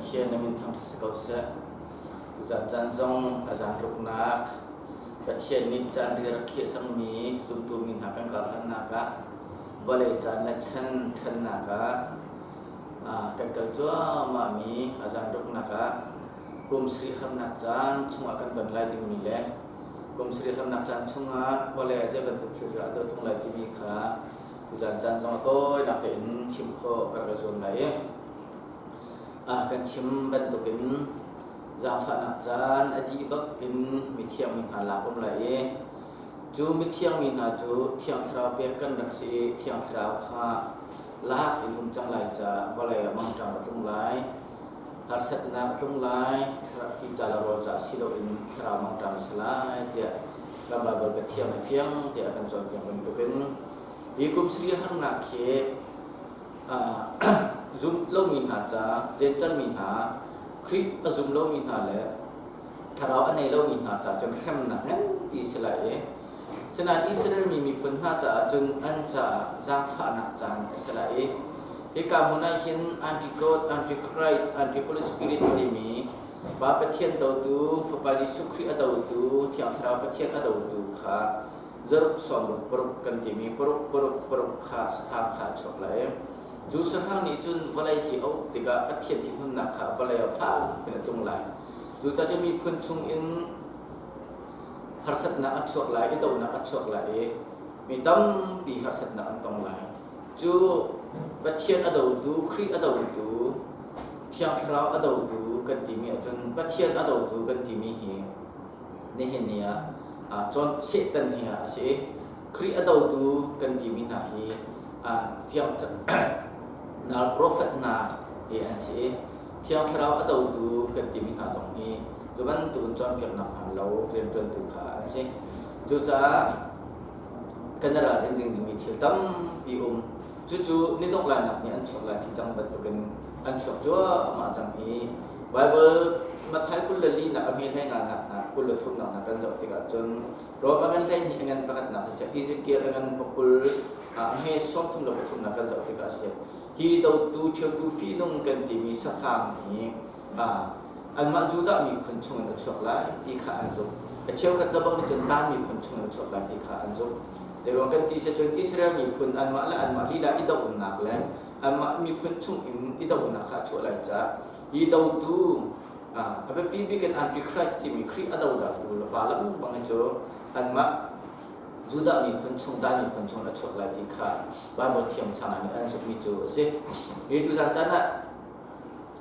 Pathian na min thangṭhat si ko seh. Tuzan caan zong a zan ruknak Pathian nih caan ri a rak khiah cangmi zumtu mi hna kan karhlannak ah vawlei caan le chan ṭhannak ah kan kal cuahmahmi a zan ruknak ah kum sarih harnak caan chungah kan ton lai dingmi le kum sarih harnak caan chungah vawlei ah zei bantuk thil dah a tlung lai timi kha tuzan caan zong a tawinak tein chim khawh ka rak i zuam lai i kan chim bantukin zaangfahnak caan a dih bak in mithiang mi hna lak um lai i cu mithiang mi hna cu Thiang Thlarau pek kan rak si i Thiang Thlarau kha lak in um cang lai caah vawlei ah mangṭam a tlung lai. Harsatnak a tlung lai, hi ca le rawl ca si loin thlarau mangṭam a si lai tiah kan Baibal Pathian a fiang tiah a kan cawnpiak bantukin hi kum sarih harnak khi zum lomi hna ca, Jentail mi hna, Khrih a zum lomi hna le thlarau a nei lomi hna ca cun hremnak nganpi a si lai i Sinain Israel mi miphun hna caah cun an caah zaangfahnak caan a si lai i hika hmun ah hin anti-God, anti-Christ, anti-Holy Spirit timi Pa Pathian dotu, Fapa Jesuh Khrih a dotu, Thiang Thlarau Pathian a dotu kha zaruk sawmruk paruk kan timi paruk paruk paruk kha sahrang kha a chuak lai. Cu sahrang nih cun vawlei hi a uk tikah Pathian thinhunnak kha vawlei ah fak in a tlung lai. Cucaah cun miphun chungin harsatnak a chuak lai i dohnak a chuak lai i mi tampi harsatnak an tong lai. Cu Pathian a dotu, Khrih a dotu, Thiang Thlarau a dotu kan timi ahcun Pathian a dotu kan timi hi nihin ni ah cawn Satan hi a si i Khrih a dotu kan timi hna hi Thiang Nal profet hna hi an si i Thiang Thlarau a dotu kan timi hna zong hi cu bantukin cawnpiaknak hmaan lo rianṭuantu kha an si. Cucaah kan i ralrin ding dingmi thil tampi um. Cucu nidongh lainak nih an chuak lai ti cang bantukin an chuak cuahmah cang i Baibal Matthai 24 nak a hme hlei nga nak hna 23 nak hna kan zoh tikah cun Rom a ngan 12 a ngan pakhatnak siseh Ezekiel a ngan pakul a hme 33 nak kan zoh tikah siseh Hi dotu ṭhiotu fihnung kan timi sahrang hi anmah Judah miphun chungin a chuak lai ti kha an zumh. A cheukhat le bang nih cun Dan miphun chungin a chuak lai ti kha an zumh. Zeiruang kan ti si cun Israel miphun anmah le anmah lila i dohnak le anmah miphun chungin i dohnak kha a chuah lai caah hi dotu a biapi bik in Antichrist timi Khrih a dodaltu le pa lengmang hi cu anmah Judah miphun chung Dan miphun chung a chuak lai ti kha Baibal thiam changah nih an zumhmi cu a si. Hi tuzan caan ah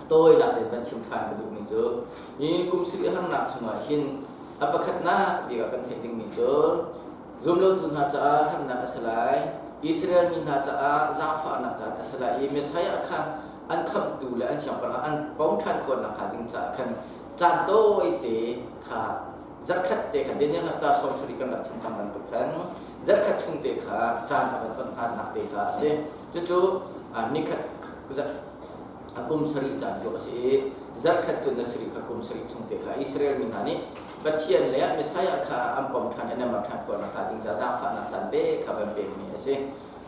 tawinak tein van chim ṭhan ka duhmi cu hi kum sarih harnak chungah hin a pakhatnak bik ah kan theih dingmi cu zumlotu hna caah harnak a si lai, Israel mi hna caah zaangfahnak caan a si lai i Messiah kha an khamhtu le an siangpahrang an pom ṭhan khawhnak hnga ding caah khan caan tawite kha zarkhat te kha Daniel hapta 70 kan rak chim cang bantuk khan zarkhat chung te kha caan a van on hngatnak te kha a si. Cucu nikhat kum sarih caan cu a si i zarkhat cu na sarih kha kum sarih chung te kha Israel mi hna nih Pathian le Messiah kha an pom ṭhan an amar ṭhan khawhnak hnga ding ca zaangfahnak caan pe kha van pekmi a si.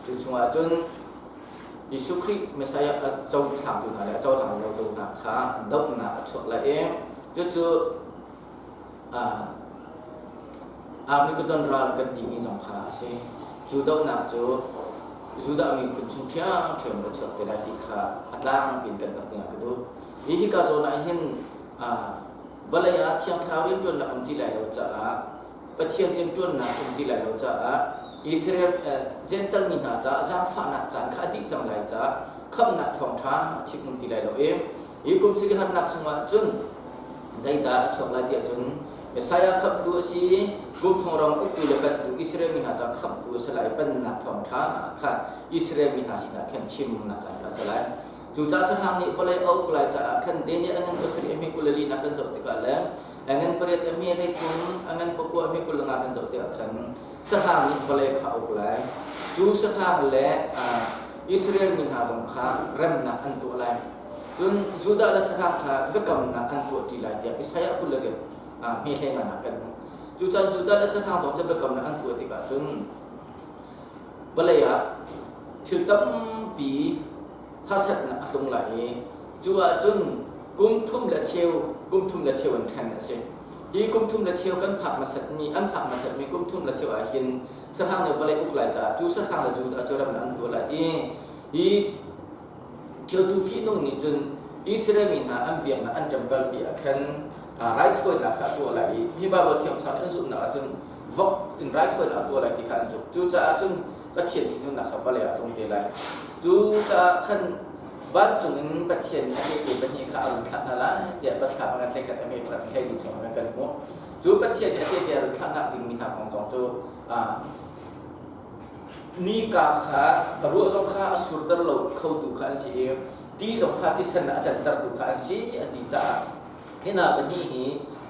Cu chungah cun Jesuh Khrih Messiah a cohlangtu hna le a cohlang lotu hna kha dohnak a chuak lai i cucu Armageddon ral kan timi zong kha a si. Cu dohnak cu Judah miphun chung ṭhiamṭhiam a chuak te lai ti kha a tlangpi in kan hngalh dingah ka duh. Hi hika zawn ah hin vawlei ah Thiang Thlarau rianṭuannak um ti lai lo caah Pathian rianṭuannak um ti lai lo caah Israel Jentail mi hna caah zaangfahnak caan kha a dih cang lai caah khamhnak thawngṭha a chim um ti lai lo i Hi kum sarih harnak chungah cun zeidah a chuak lai tiah cun Messiah khamhtu a si, kum thong ram uktu le pentu Israel mi hna ca khamhtu a si lai, pennak thawngṭha kha Israel mi hna sinah khan chimnak caan kha a si lai. Cucaah sahrang nih vawlei a uk lai caah khan Daniel a ngan pasarih a hme 24 nak kan zoh tikah le a ngan pariat a hme 13, a ngan pakua a hme 25 kan zoh tikah khan sahrang nih vawlei kha a uk lai. Cu sahrang le Israel mi hna zong kha remnak an tuah lai. Cun Judah le sahrang kha biakamnak an tuahṭi lai tiah Isaiah 28 hme hlei ah kan hmuh. Cucaan Judah le sahrang zong cu biakamnak an tuah tikah cun vawlei ah thil tampi harsatnak a tlung lai i cu ahcun Kum thum le cheu, kum thum le cheu in ṭhen a si. Hi kum thum le cheu kan phak hmasatmi, an phak hmasatmi kum thum le cheu ah hin sahrang nih vawlei uk lai caah cu sahrang le Judah cu ram an tuah lai i hi ṭhiotu fihnung nih cun Israel mi hna an biaknak an ṭempal pi ah khan raithawinak kha a tuah lai i hi Baibal thiamsang nih an zumhnak ahcun vok in raithawinak a tuah lai ti kha an zumh. Cucaah cun Pathian thinhunnak kha vawlei ah a tlung te lai. Cucaah khan vancung in Pathian nih a tehte pahnih kha a run thlah hna lai tiah Biathlam a ngan 11 a hme pakhat 12 chungah kan hmuh. Cu Pathian nih a tehte a run thlahnak dingmi hna kong zong cu nika kha ruah zong kha a surter lo khotu kha an si i ti zong kha tisen ah a cantertu kha an si a ti caah hi hna pahnih hi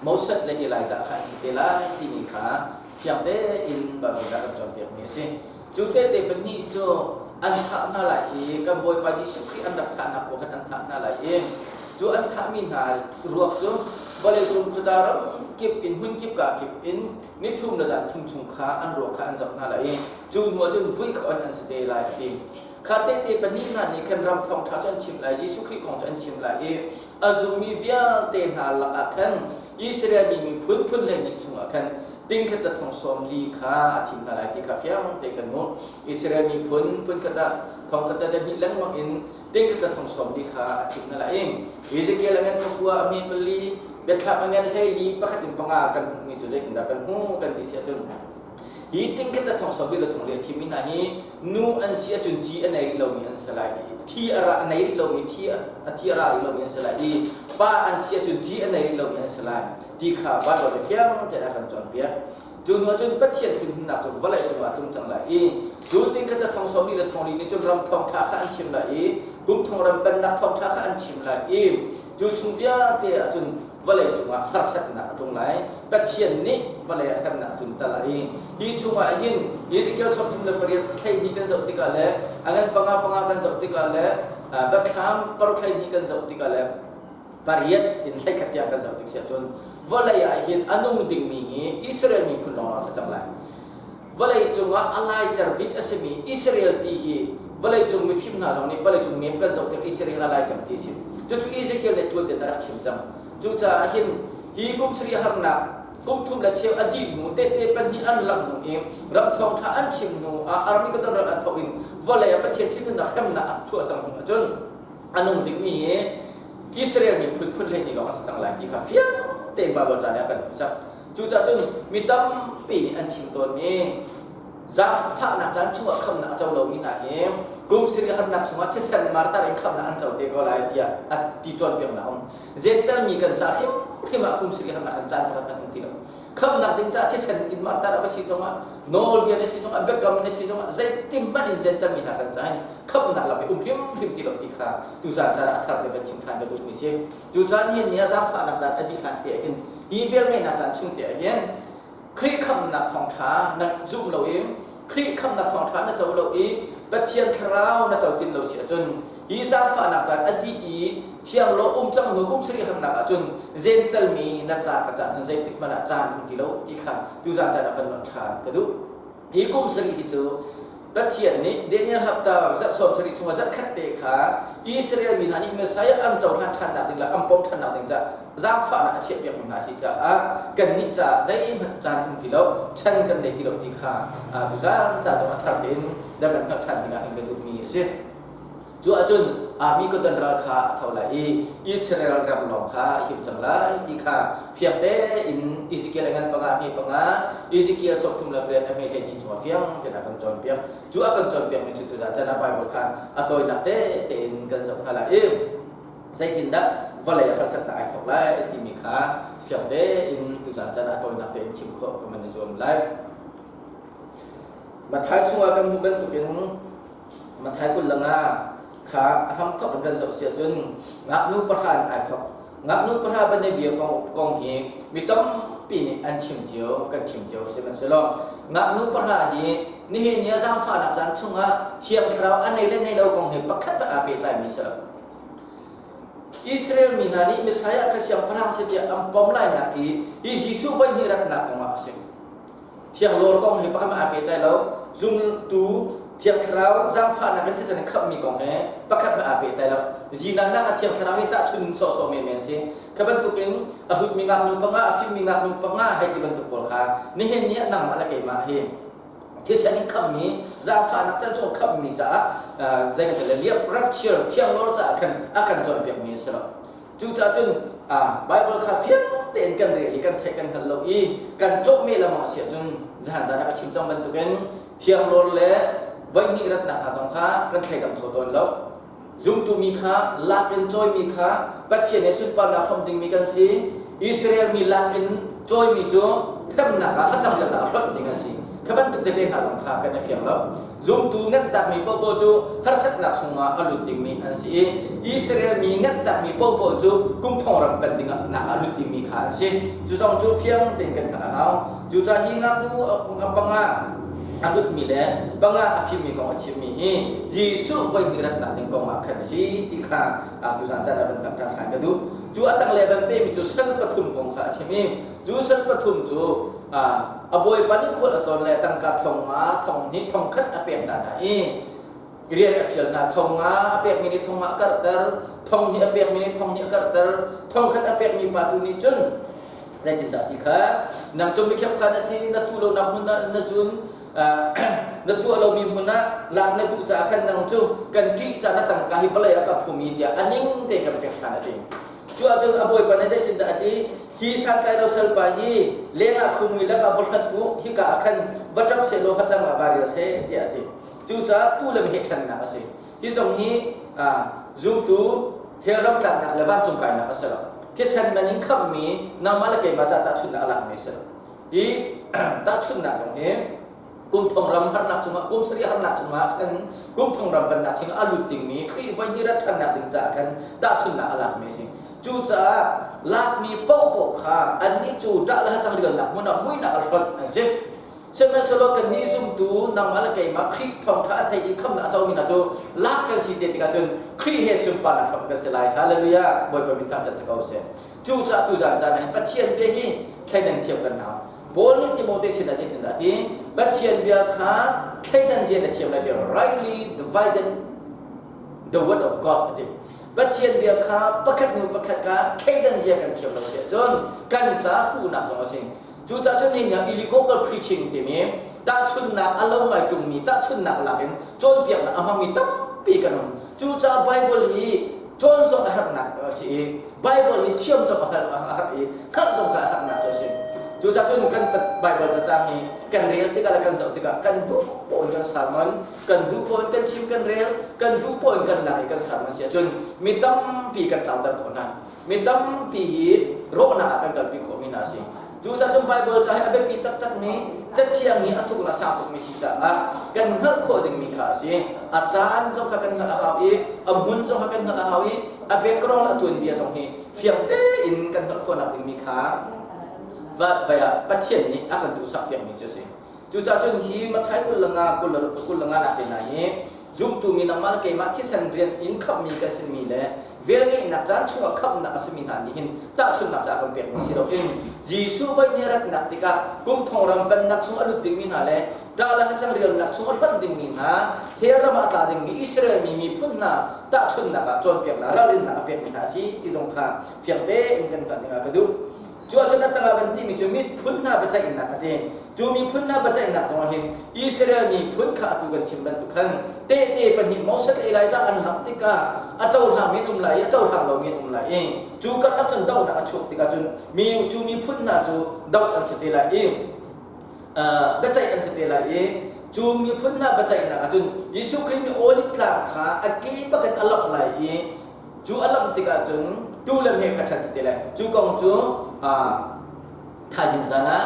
Moses le Elijah kha an si te lai timi kha fiang tein Baibal ah kan cawnpiakmi a si. Cu tehte pahnih cu an thah hna lai i kan Bawipa Jesuh Khrih an rak thahnak khua khan an thah hna lai i cu an thahmi hna ruak cu vawleicung khuaza ram kip in hmun kip ka kip in nithum le zan thum chung kha an ruak kha an zoh hna lai i cu hnu ah cun vui kho an si te lai a ti. Kha tehte pahnih hna nih khan ram thawngṭha cu an chim lai, Jesuh Khrih kong cu an chim lai i a zummi vialte hna lakah khan Israel mi miphun phun 12 chungah khan tingkhat le thong 40 kha a thim hna lai ti kha fiang te kan hmuh. Israel miphun phun khat ah thong khat le zahnih lengmang in tingkhat le thong 40 kha a thim hna lai. Ezekiel a ngan pakua a hme pali, biathlam a ngan 14 pakhat in panga kan hmuhmi cu zeitindah kan hmuh kan ti si ahcun hi tingkhat le thong 40 le thong li a thimmi hna hi nu an si ahcun ci a nei rih lomi an si lai i thi a ra a nei rih lomi thi a thi a ra rih lomi an si lai i pa an si ahcun ci a nei rih lomi an si lai ti kha Baibal nih fiang tein a kan cawnpiak. Cu hnu ahcun Pathian thinhunnak cu vawlei cungah a tlung cang lai i cu tingkhat le thong 40 le thong li nih cun ram thawngṭha kha an chim lai i kum thong ram pennak thawngṭha kha an chim lai i cu chung vialte ahcun vawlei cungah harsatnak a tlung lai. Pathian nih vawlei ah hernak a tlunter lai i hi chungah hin Ezekiel 38 12 kan zoh tikah le a ngan panga panga kan zoh tikah le Biathlam paruk 12 kan zoh tikah le pariat in 11 tiang kan zoh tik si ahcun vawlei ah hin a nung dingmi hi Israel miphun lawng a si cang lai. Vawlei cungah a laicer bik a simi Israel ti hi vawlei cung mifim hna zong nih vawlei cung mem kan zoh tik Israel a laicer ti a si. Cucu Ezekiel nih tuan tein a rak chim cang. Cucaah hin hi kum sarih harnak kum thum le cheu a dih hnu tehte pahnih an langh hnu i ram thawngṭha an chim hnu ah Armageddon ral an thawk in vawlei ah Pathian thinhunnak hremnak a chuah cang hnu ahcun a nung dingmi hi Israel miphun phun 12 lawng an si cang lai ti kha fiang tein Baibal ca nih a kan hmuhsak. Cucaah cun mi tampi nih an chim tawn i zaangfahnak caan chungah khamnak a co lomi hna hi kum sarih harnak chungah thisen martar in khamnak an co te ko lai tiah a ti cawnpiaknak a um. Jentail mi kan ca hrimhrim ah kum sarih harnak kan caan pakhat hmanh um ti lo. Khamnak ding caah thisen in martar a va si zongah nawlbia na si zongah biakam na si zongah zeitin hmanh in Jentail mi hna kan caah hin khamnak lam hi um hrimhrim ti lo ti kha tuzaan caan ah a thar te van chim ṭhan ka duhmi si. Cu caan hin ni ah zaangfahnak caan a dih hlan te ah hin hi velngeihnak caan chung te ah hin Khrih khamhnak thawngṭha na zum lo i Khrih khamhnak thawngṭha na co lo i Pathian thlarau na co tin lo si ahcun hi zaangfahnak caan a dih i thiang lo um cang hnu kum sarih harnak ahcun Jentail mi na ca ka cah cun zeitik hmanh ah caan um ti lo ti kha tuzaan caan ah van nolh ṭhan ka duh. Hi kum sarih hi cu Pathian nih Daniel hapta zarh 70 chungah zarh khat te kha Israel mi hna nih Messiah an cohlan ṭhannak ding le an pom ṭhannak ding caah zaangfahnak a chiahpiakmi hna a si caah kannih caah zeihmanh caan um ti lo, chan kan nei ti lo ti kha tuzaan ca zong a thar tein na kan hngalh ṭhan dingah hin ka duhmi a si. Cu ahcun mi kutdan ral kha a tho lai i Israel ram lawng kha a him cang lai ti kha fiang tein Ezekiel a ngan panga a hme panga, Ezekiel 38 a hme 12 chungah fiang tein a kan cawnpiak. Cu a kan cawnpiakmi cu tuzaan chan ah Baibal kha a tawinak tete in kan zoh hna lai i zeitindah vawlei ah harsatnak ai thawk lai timi kha fiang tein tuzaan chan ah a tawinak tein chim khawh kan i zuam lai. Matthai chungah kan hmuh bantukin Matthai 25 kha a hramthawk in kan zoh si ahcun ngaknu pahra in ai thawk. Ngaknu pahra bianabia kong hi mi tampi nih an chim cio, kan chim cio sihmanhsehlaw ngaknu pahra hi nihin ni ah zaangfahnak caan chungah Thiang Thlarau a nei le nei lo kong hi pakhat hmanh aa pehtlaimi si lo. Israel mi hna nih Messiah kha siangpahrang si tiah an pom lainak i hi Jesuh voi hnih ratnak kongah a si. Thianglawr kong hi pakhat aa pehtlai lo. Zumtu Thiang Thlarau zaangfahnak in thisen in khamhmi kong he pakhat hmanh aa pehtlai lo. Zinan nak ah Thiang Thlarau hi tahchun sawhsawh menmen si. Kha bantukin a hlutmi ngaknu panga, a fimmi ngaknu panga hei ti bantuk pawl kha nihin ni ah nangmah le keimah hi thisen in khamhmi zaangfahnak can chung khamhmi caah zei kan ti le liap rapture thianglawr caah khan a kan cawnpiakmi a si lo. Cucaah cun Bible kha fiang tein kan rel i kan theih kan hngalh lo i kan cawhmeh lengmang a si ahcun zahan zan ah ka chim cang bantukin thianglawr le voihnih ratnak hna zong kha kan thleidang kho tawn lo. Zumtu mi kha lak in cawimi kha Pathian he sunparnak hrawm dingmi kan si. Israel mi lak in cawimi cu hremnak ah hacang liamnak ah hlonh ding an si. Kha bantuk tete hna zong kha kan i fiang lo. Zumtu nganhtakmi paohpaoh cu harsatnak chungah a lut dingmi an si i Israel mi nganhtakmi paohpaoh cu kum thong ram pen dingah nak ah a lut dingmi kha an si. Cu zong cu fiang tein kan hngalh a hau. Cucaah hi ngaknu panga a lutmi le panga a fimmi kong a chimmi hi Jesuh voi hnih ratnak ding kong ah khan si ti kha tuzan caan ah van hngalh ṭhan ka duh. Cu a tanglei van pemi cu sal pathum kong kha a chim i cu sal pathum cu a bawipa nih khual a tlawn le tangka thong nga thong hnih thong khat a pek hna hna i rian a fial hna. Thong nga a pekmi nih thong nga a karhter, thong hnih a pekmi nih thong hnih a karhter, thong khat a pekmi pa tu nih cun zeitindah ti kha nang cu mikhiap kha na si, na tu lonak hmun ah na zun, na tuah lomi hmun ah lak na duh caah khan nang cu kan ṭih caah na tangka hi vawlei ah ka phumi tiah a ning te kan pek ṭhan a ti. Cu ahcun a bawipa nih zeitindah a ti? Hi santlai lo salpa hi lengah khumui lakah va hlat u, hika ah khan va ṭap sehlaw hacang ah va rial seh, tiah a ti. Cucaah tu le meheh ṭhannak a si. Hi zong hi zumtu hell ram tlaknak le vancung kainak a si lo. Thisen man in khamhmi nangmah le keimah ca tahchunhnak a lakmi a si lo. Hi tahchunhnak kong hi kum thong ram harnak cungah kum sarih harnak cungah khan kum thong ram bannak ching a lut dingmi Khrih voi hnih rat ṭhannak ding caah khan tahchunhnak a lakmi a si. Cucaah lakmi paohpaoh kha annih cu ṭah le hacang rialnak hmun ah muihnak a hlonh an si. Sihmanhsehlaw kannih zumtu nangmah le keimah Khrih thawngṭha a thei i khamnak a comi hna cu lak kan si te tikah cun Khrih he sunparnak hram kan si lai. Hallelujah! Bawipa min thangṭhat si ko seh. Cucaah tuzaan caan ah hin Pathian bia hi thleidan thiam kan hau. Paul nih Timote sinah zeitindah a ti? Pathian bia kha thleidan zia na thiam lai ti rightly divided the word of God a ti. Pathian bia kha pakhat hnu pakhat kha thleidan zia kan thiam lo si ahcun kan ca hruhnak zong a si. Cucaah cun hi illegal preaching timi tahchunhnak a lo ngai ṭungmi tahchunhnak lak in cawnpiaknak a hmangmi tampi kan um. Cucaah Bible hi cawn zong a herhnak a si i Bible hi thiam zong a herh i hngalh zong kha a herhnak cu a si. Cucaah cun kan Bible cacang hi kan rel tikah le kan zoh tikah kan duh poah in kan sermon, kan duh poah in kan chim kan rel, kan duh poah in kan lak i kan sermon si ahcun mi tampi kan tlauter khawh hna. Mi tampi hi rawhnak ah kan kalpi khawhmi hna a si. Cucaah cun Baibal ca hi a biapi taktakmi Cathiang nih a thuk le a sang tukmi si caah kan hngalh khawh dingmi kha a si. A caan zong kha kan hngalh a hau i a hmun zong kha kan hngalh a hau i a background le a tuanbia zong hi fiang tein kan hngalh khawhnak dingmi kha Pathian nih a kan duhsak piakmi cu a si. Cucaah cun hi Matthai 25 25 nak te hna hi zumtu mi nangmah le keimah thisen rian in khamhmi kan simi le velngeihnak caan chungah khamhnak a simi hna nih hin tahchunhnak caah kan pekmi si loin Jesuh voi hnih ratnak tikah kum thong ram pennak chung a lut dingmi hna le ṭah le hacang rialnak chung a hlonh dingmi hna hell ram ah a tla dingmi Israel mi miphun hna tahchunhnak ah cawnpiaknak ralrinnak a pekmi hna a si ti zong kha fiang tein kan hngalh dingah ka duh. Cu ahcun a tangah van timi cu miphun hna biaceihnak a ti. Cu miphun hna biaceihnak zongah hin Israel miphun kha atu kan chim bantuk khan tehte pahnih Moses le Elijah an langh tikah a cohlangmi an um lai i a cohlang lomi an um lai i cu karlak cun dohnak a chuak tikah cun mi cu miphun hna cu doh an si te lai i biaceih an si te lai i cu miphun hna biaceihnak ahcun Jesuh Khrih nih olive tlang kha a ke bak in a lamh lai i Cu a lamh tikah cun tu le hme kha ṭhan si ti lai. Cu kong cu thaizing zan ah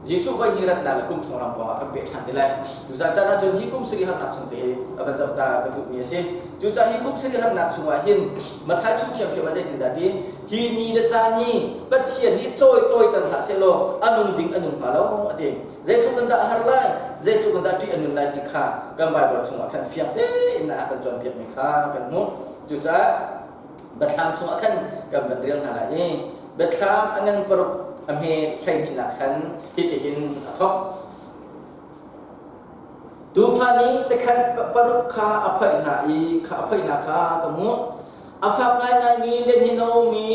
Jesuh voi hnih ratnak le kum thong ram kong ah kan peh ṭhan te lai. Tuzan caan ah cun hi kum sarih harnak chung te hi a van zoh ta ka duhmi a si. Cucaah hi kum sarih harnak chungah hin Matthai chung ṭhiamṭhiam ah zeitindah ti hi ni le caan hi Pathian nih cawi tawiter hlah sehlaw a nung ding a nung hnga lo a ti. Zeitluk in dah a har lai, zeitluk in dah ṭih a nun lai ti kha kan Baibal chungah khan fiang tein a kan cawnpiakmi kha kan hmuh. Cucaah Biathlam chungah khan kan van rel hna lai i Biathlam a ngan paruk a hme 12nak khan hitihin a thawk. Tuufa nih cakhenh paruk kha a phoih hna i kha a phoihnak kha ka hmuh. A fak ngaingaimi lehnin a ummi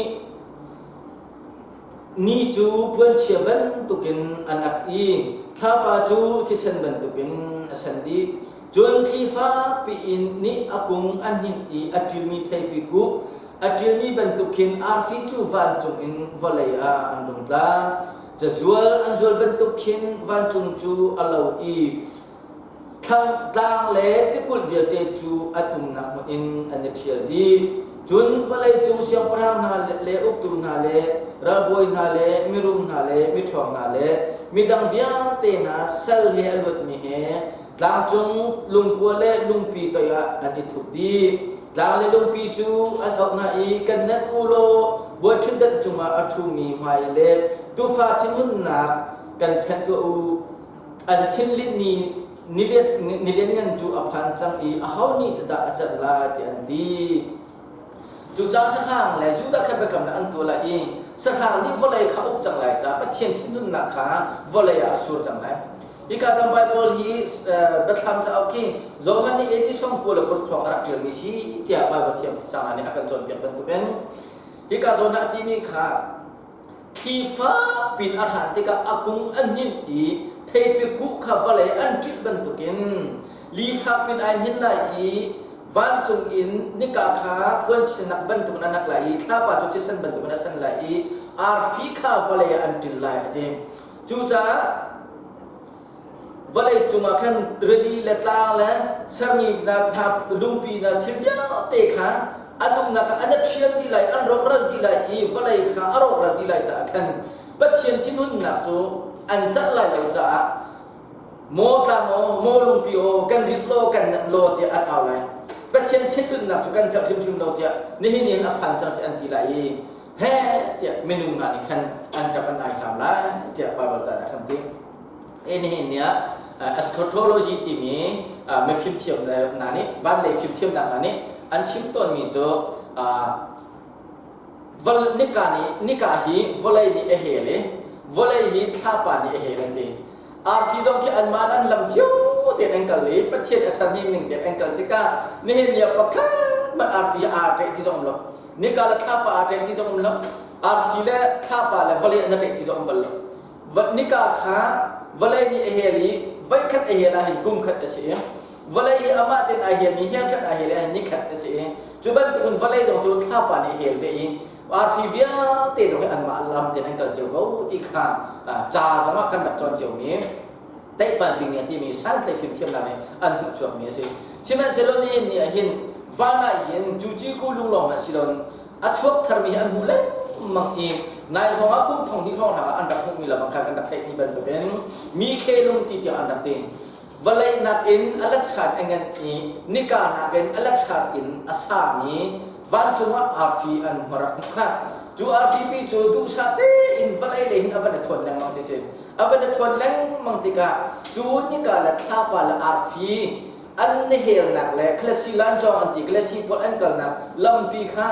ni cu puanchia bantukin a nak i thlapa cu thisen bantukin a sen dih. Cun thli fakpi in nih a kung a hninh i a ṭilmi theipi kuh a ṭilmi bantuk khin arfi cu vancung in vawlei ah an rung tla. Cazual an zual bantuk khin vancung cu a lo i tlang le tikulh vialte cu an umnak hmun in an i ṭhial dih. Cun vawleicung siangpahrang hna le uktu hna le ralbawi hna le mirum hna le miṭhawng hna le midang vialte hna sal he a luatmi he tlangcung lungkua le lungpi toiah an i thup dih. Tlang le lungpi cu an auh hna i kan nanh u law bawiṭhutdan cungah a ṭhumi hmai le tuufa thinhunnak kan phenh tuah u. An thinlinh ni ni lianngan cu a phan cang i aho nih dah a cat lai tiah an ti. Cucaah sahrang le Judah kha biakamnak an tuah lai i sahrang nih vawlei kha a uk cang lai caah Pathian thinhunnak kha vawlei ah a sur cang lai. Hika cang Baibal hi Biathlam cauk hi Johan nih AD 96 hrawng a rak ṭialmi si tiah Baibal thiam cang nih a kan cawnpiak bantukin hika zawn ah a timi kha thli fakpi in a hran tikah a kung a hninh i theipi kuh kha vawlei an ṭilh bantukin li fakpi in ai hnin lai i vancung in nika kha puanchinak bantukin a nak lai i thlapa cu thisen bantukin a sen lai i arfi kha vawlei ah an ṭil lai a ti. Cucaah vawlei cungah khan rili le tlang le sermi hna lungpi hna thil vialte kha an umnak ah an i ṭhial dih lai, an rawkral dih lai i vawlei kha a rawkral dih lai caah khan Pathian thinhunnak cu an cat lai lo caah maw tlang aw, maw lungpi aw, kan rit law, kan nat law tiah an au lai. Pathian thinhunnak cu kan cat hrimhrim lo tiah nihin in a phan cang tiah an ti lai i he tiah minung hna nih khan an ṭap an ai hram lai tiah Baibal ca ah khan ti. E nihin ni ah eschatology timi mifimthiam hna nih van lei fimthiamnak hna nih an chim tawnmi cu nika nih nika hi vawlei nih a hel i vawlei hi thlapa nih a hel an ti. Arfi zong khi anmah an lam cio tein an kal i Pathian a serning ning tein an kal tikah nihin ni ah pakhat hmanh arfi aa ṭeh ti zong um lo. Nika le thlapa aa ṭeh ti zong um lo. Arfi le thlapa le vawlei an ṭeh ti zong um bal lo. Nika kha vawlei nih a hel i voikhat a hel ah hin kum khat a si i vawlei hi amah tein aa helmi hel khat aa hel ah hin ni khat a si i cu bantukin vawlei zong cu thlapa nih a hel ve i arfi vialte zong hi anmah lam tein an kal cio ko ti kha ca zongah kan rak cawn ciomi teihpan bing timi santlei fimthiamnak nih an hmuh chuakmi a si. Sihmanhsehlaw nihin ni ah hin van ah hin cu ciku lunglawng hmanh si loin a chuak tharmi hi an hmuh lengmang i nai hrawng ah kum thong hnih hrawng ah an rak hmuhmi lamang kha kan rak theihmi bantukin mi khelung ti tiang an rak ti. Vawlei nakin a lathraan a ngan i nika nakin a lathraan in a sami vancung ah arfi an rak hmuh kha. Cu arfi pi cu duhsah tein vawlei lei hin a van i thawn lengmang ti si. A van i thawn lengmang tikah cu nika le thlapa le arfi an helnak le Klasi lancawng an ti Klasi pawl an kalnak lampi kha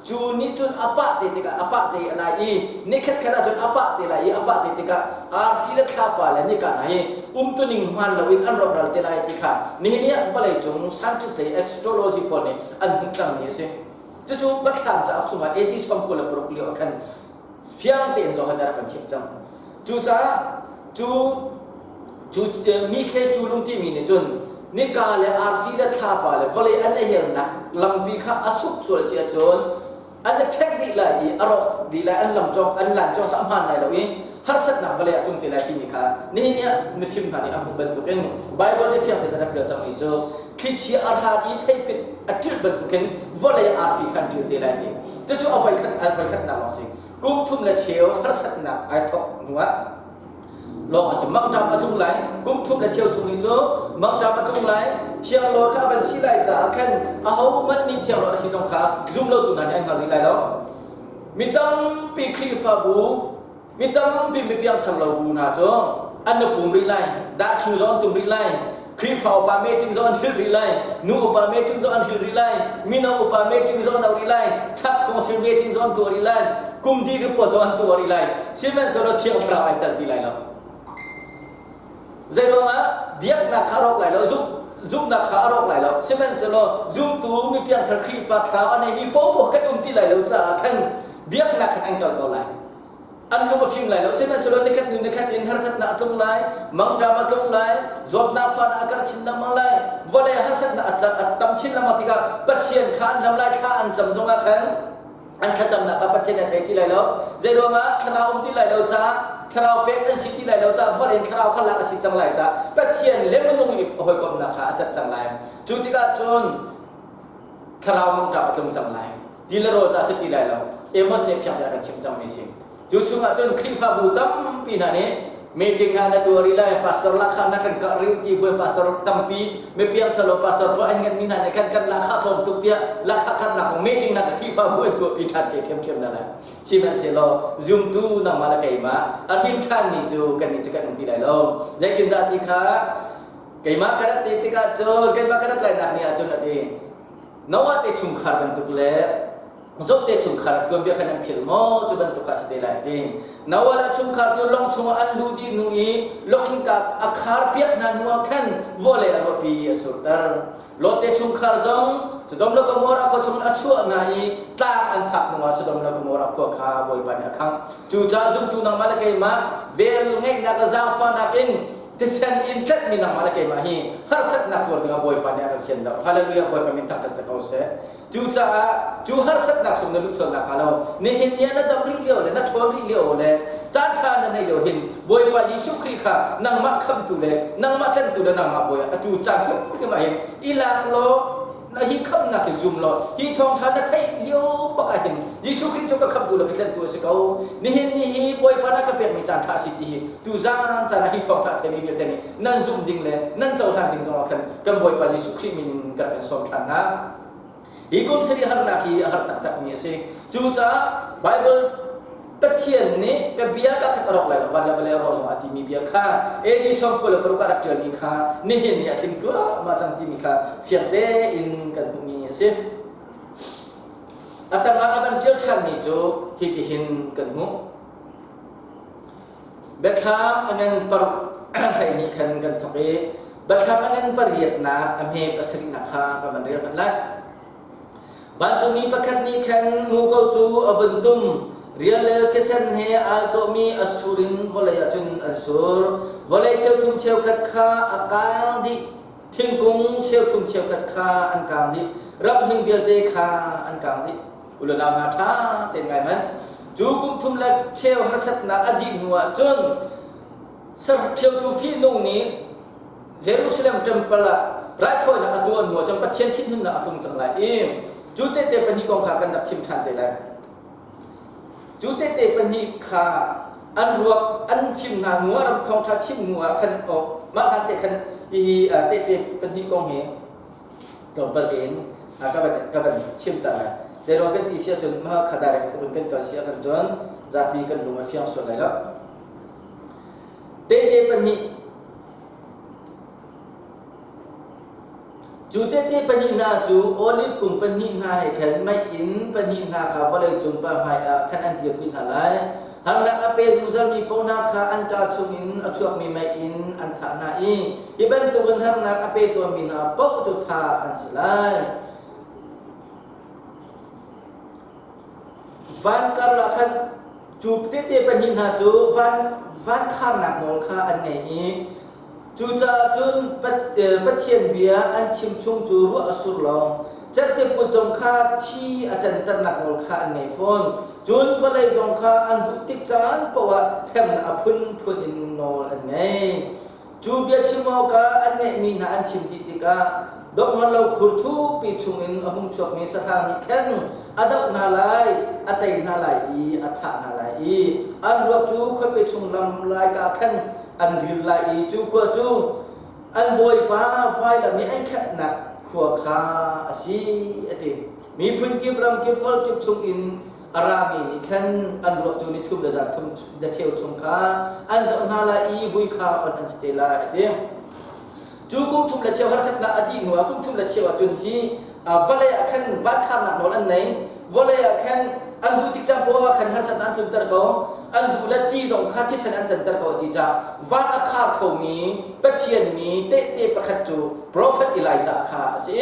cu nih cun a pah te tikah a pah te lai i nikhat khat ahcun a pah te lai i a pah te tikah arfi le thlapa le nika hna hi umtuning hmaan loin an rawkral te lai ti kha nihin ni ah vawleicung scientist lei astrology pawl nih an hmuh cangmi a si. Cucu Biathlam cauk chungah AD 96 lio ah khan fiang tein Johan nih a rak kan chimh cang. Cucaah cu cu mi khe cu lung timi nih cun nika le arfi le thlapa le vawlei an i helnak lampi kha a suk sual si ahcun an i ṭhek dih lai i a rawk dih lai an lam cawng an lan cawng kha a hmaan lai lo i harsatnak vawlei ah tlung te lai timi kha nihin ni ah mifim hna nih an hmuh bantukin Baibal nih fiang tein a rak ṭial cangmi cu thlichia a hran i theipit a ṭilh bantukin vawlei arfi kha an ṭil te lai ti cucu a voikhat a voikhatnak lawng si kum thum le cheu harsatnak ai thawk hnuah lawng a si mangṭam a tlung lai kum thum le cheu chung hi cu mangṭam a tlung lai thianglawr kha van si lai caah khan aho hmanh nih thianglawr a si zong kha zum lotu hna nih an hngal rih lai lo mi tampi Khrihfabu Mi tampi mi piangthar lo bu hna cu an i pum rih lai, dahṭhu zong an tum rih lai, Khrihfa upa meeting zong an hril rih lai, nu upa meeting zong an hril rih lai, mino upa meeting zong an auh rih lai, thlat khawngsil meeting zong an tuah rih lai, kum dih report zong an tuah rih lai. Sihmanhsehlaw Thiang Thlarau ai tel ti lai lo. Zei ruangah biaknak kha a rawk lai lo, zumhnak kha a rawk lai lo. Sihmanhsehlaw zumtu mi piangthar Khrihfa thlarau a neimi paohpaoh kan um ti lai lo caah khan biaknak khan an kal ko lai. An lung a fim lai lo. Sihmanhsehlaw nikhat hnu nikhat in harsatnak a tlung lai, mangṭam a tlung lai, zawtnak fahnak a karh chin lengmang lai, vawlei harsatnak a tam chin lengmang tikah Pathian kha an hlam lai, thla an cam zongah khan an thlacamnak kha Pathian a thei ti lai lo. Zei ruangah thlarau um ti lai lo caah thlarau pek an si ti lai lo caah vawlei in thlarau kha lak a si cang lai caah Pathian le minung i hawikomhnak kha a cat cang lai. Cu tikah cun thlarau mangṭam a tlung cang lai. Ti le rawl ca si ti lai lo. Amos nih fiang a kan chim cangmi si. Cu chungah cun Khrihfabu tampi hna nih meeting hna na tuah rih lai, pastor lahkhah na kan karh rih ti buai pastor tampi mipiang thalo pastor pawl an nganmi hna nih khan kan lahkhah tlawm tuk tiah lahkhah karhnak kong meeting hna ka Khrihfabu an tuahpi ṭhan te ṭhiamṭhiam hna lai. Sihmanhsehlaw zumtu nangmah le keimah a hrin ṭhanmi cu kannih cu kan um ti lai lo. Zeitindah ti kha keimah ka rat te tikah cun keimah ka rat lainak ni ah cun a ti. Noah te chungkhar bantuk le Job te chungkhar tuanbia khan an philh maw cu bantuk kha si te lai ti. Noah le chungkhar cu lawng chungah an luh dih hnu i lawng innka a khar piak hna hnu ah khan vawlei a ruahpi a surter. Lot te chungkhar zong Sodom le Gomorrah khua chungin a chuah hna i tlang an phak hnu ah Sodom le Gomorrah khua kha Bawipa nih a khangh. Cucaah zumtu nangmah le keimah vel ngeihnak le zaangfahnak in thisen in tlanhmi nangmah le keimah hi harsatnak tuar dingah Bawipa nih a kan sian lo. Hallelujah Bawipa min thangṭhat si ko seh. Cucaah cu harsatnak chung na luh sual nakhnga lo nihin ni ah na dam rih lio le na ṭhawn rih lio le caan ṭha na neih lio hin Bawipa Jesuh Khrih kha nangmah khamhtu le nangmah tlanhtu le nangmah Bawi atu caan hrimhrim ah hin i lak law na hi khamhnak hi zum law hi thawngṭha na theih lio bak ah hin Jesuh Khrih cu ka khamhtu le ka tlanhtu a si ko. Nihin ni hi Bawipa na ka pekmi caan ṭha a si ti hi tuzaan caan ah hi thawngṭha a theimi vialte nih nan zumh ding le nan cohlan ding zongah khan kan Bawipa Jesuh Khrih min in kan in sawm ṭhan hna. Hi kum sarih harnak hi a har taktakmi a si. Cucaah Baibal Pathian nih ka bia ka khat a rawk lai lo, van le vawlei a rawh zongah a timi bia kha AD 96 a rak ṭialmi kha nihin ni a tling tluahmah cang timi kha fiang tein kan hmuhmi a si. A tangah a van ṭial ṭhanmi cu hitihin kan hmuh. Biathlam a ngan paruk hleihnih khan kan thawk i biathlam a ngan pariatnak a hme pasarihnak kha ka van rel hmanh lai. Vancungmi pakhat nih khan muko cu a vun tum. Rial le thisen he aa cawhmi a sur in vawlei ah cun an sur. Vawlei cheuthum cheukhat kha a kaang dih. Thingkung cheuthum cheukhat kha an kaang dih. Ram hling vialte kha an kaang dih. Ulanau hna ṭha tein ngai hmanh. Cu kum thum le cheu harsatnak a dih hnu ah cun sarṭhiotu fihnung nih Jerusalem temple ah raithawinak a tuah hnu ah cun Pathian thinhunnak a tlung cang lai i cu tehte pahnih kong kha kan rak chim ṭhan te lai. Cu tehte pahnih kha an ruak an thim hna hnu ah ram thawngṭha chim hnu ah khan mah khan te khan hi tehte pahnih kong hi tlawmpal tein ka van chim ta lai. Zeiruang kan ti si ahcun mah kha direct tuk in kan kal si ahkhan cun zapi kan lung a fiang sual lai lo. Tehte pahnih Cu tehte pahnih hna cu oliv kung pahnih hna he khan meiinn pahnih hna kha vawleicung pa hmaiah khan an dirpi hna lai. Harnak a pe zungzalmi paoh hna kha an kaa chungin a chuakmi meiinn an thah hna i hi bantukin harnak a pe tawnmi hna paoh cu thah an si lai. Van karlak khan cu tehte pahnih hna cu van van kharnak nawl kha an ngei i Cucaah cun Pathian bia an chim chung cu ruah a sur lo. Cerhti put zong kha thi a canternak nawl kha an ngei fawn. Cun vawlei zong kha an duh tik caan paoh ah hremnak a phunphun in nawl an ngei. Cu bia chim awkah an ngeihmi hna an chim dih tikah donghman lo khur thukpi chungin a hung chuakmi sahrang nih khan a doh hna lai, a tei hna lai i a thah hna lai i an ruak cu khuapi chung lam laika khan an ril lai i cu khua cu an bawipa vailam i an khenhnak khua kha a si a ti. Miphun kip ram kip holh kip chungin a rami nih khan an ruak cu ni thum le zan thum le cheu chung kha an zoh hna lai i vui kha on an si te lai a ti. Cu kum thum le cheu harsatnak a dih hnuah kum thum le cheu ah cun hi vawlei ah khan vankharnak nawl an nei. Vawlei ah khan an duh tik caan poah ah khan harsatnak an tlunter ko. An duh le ti zong kha thisen an canter ko ti caah van a khar khomi Pathian mi tehte pakhat cu profet Elijah kha a si.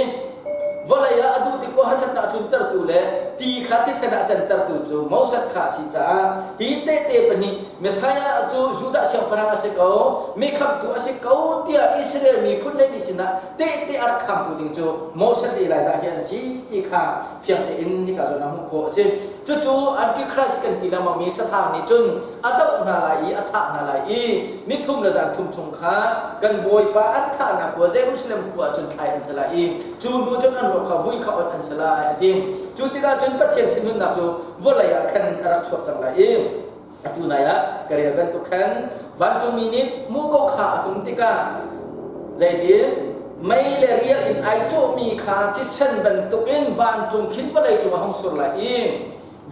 Vawlei ah a duh tik poah harsatnak a tluntertu le ti kha thisen ah a cantertu cu Moses kha a si caah hi tehte pahnih Messiah cu Judah siangpahrang a si ko, mi khamhtu a si ko tiah Israel miphun lei sinah tehte a rak khamtu ding cu Moses le Elijah hi an si ti kha fiang tein hika zawn ah hmuh khawh a si. Cucu Antichrist kan ti lengmangmi sathang nih cun a doh hna lai i a thah hna lai i nithum le zan thum chung kha kan Bawipa an thahnak khua Jerusalem khua ah cun thlai an si lai i cu hnu cun an ruak kha vui kha on an si lai a ti. Cu tikah cun Pathian thinhunnak cu vawlei ah khan a rak chuak cang lai i atu nai ah ka rel bantuk khan vancungmi nih muko kha a tum tikah zeiti mei le rial in ai cawhmi kha thisen bantukin vancung khin vawlei cung a hung sur lai i